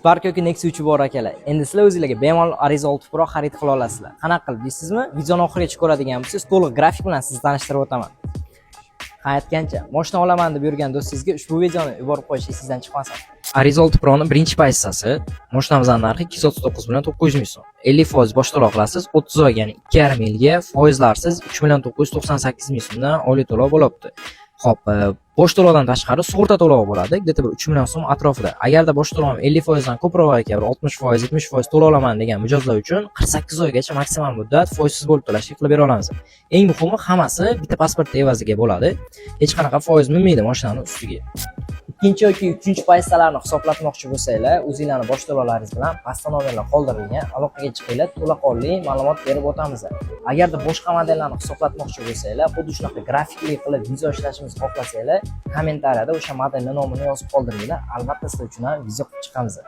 Spark yoki Nexia 3 bor, akalar. Endi sizlar o'zingizlarga bemalol Arrizo 6 Pro xarid qila olasizlar. Qanaqa qilib deysizmi? Videoni oxirigacha ko'radigan bo'lsangiz, to'liq grafik bilan sizni tanishtirib o'taman. Ha, aytgancha, moshina olaman deb yurgan do'stingizga ushbu videoni yuborib qo'yish esingizdan chiqmasin. Arrizo 6 Pro'ni birinchi pozitsiyasi, moshinamizning narxi 239 million 900 ming so'm. 50% bosh to'lov qilasiz, 30 oy, ya'ni 2,5 yilga foizlarsiz 3 million 998 ming so'mdan oylik to'lov bo'lyapti. Xo'p, bosh to'lovdan tashqari sug'urta to'lovi bo'ladi, где-то bir 3 million so'm atrofida. Agarda bosh to'lovim 50% dan ko'proq ekan, bir 60%, 70% to'la olaman degan mijozlar uchun 48 oygacha maksimal muddat foizsiz bo'lib to'lashga qilib bera olamiz. Eng muhimi, hammasi bitta pasport evaziga bo'ladi. Hech qanaqa foiz minmaydi mashinani ustiga. Ikkinchi yoki uchinchi pozitsiyalarni hisoblatmoqchi bo'lsanglar, o'zinglarni bosh to'lovlaringiz bilan pastda nomerlar qoldirilgan, aloqaga chiqinglar, to'laqonli ma'lumot berib o'tamiz. Agarda boshqa modellarni hisoblatmoqchi bo'lsanglar, xuddi shunaqa grafikli qilib video ishlashimizni xohlasanglar, kommentariyada o'sha modelni nomini yozib qoldiringlar. Albatta sizlar uchun ham video qilib chiqamiz.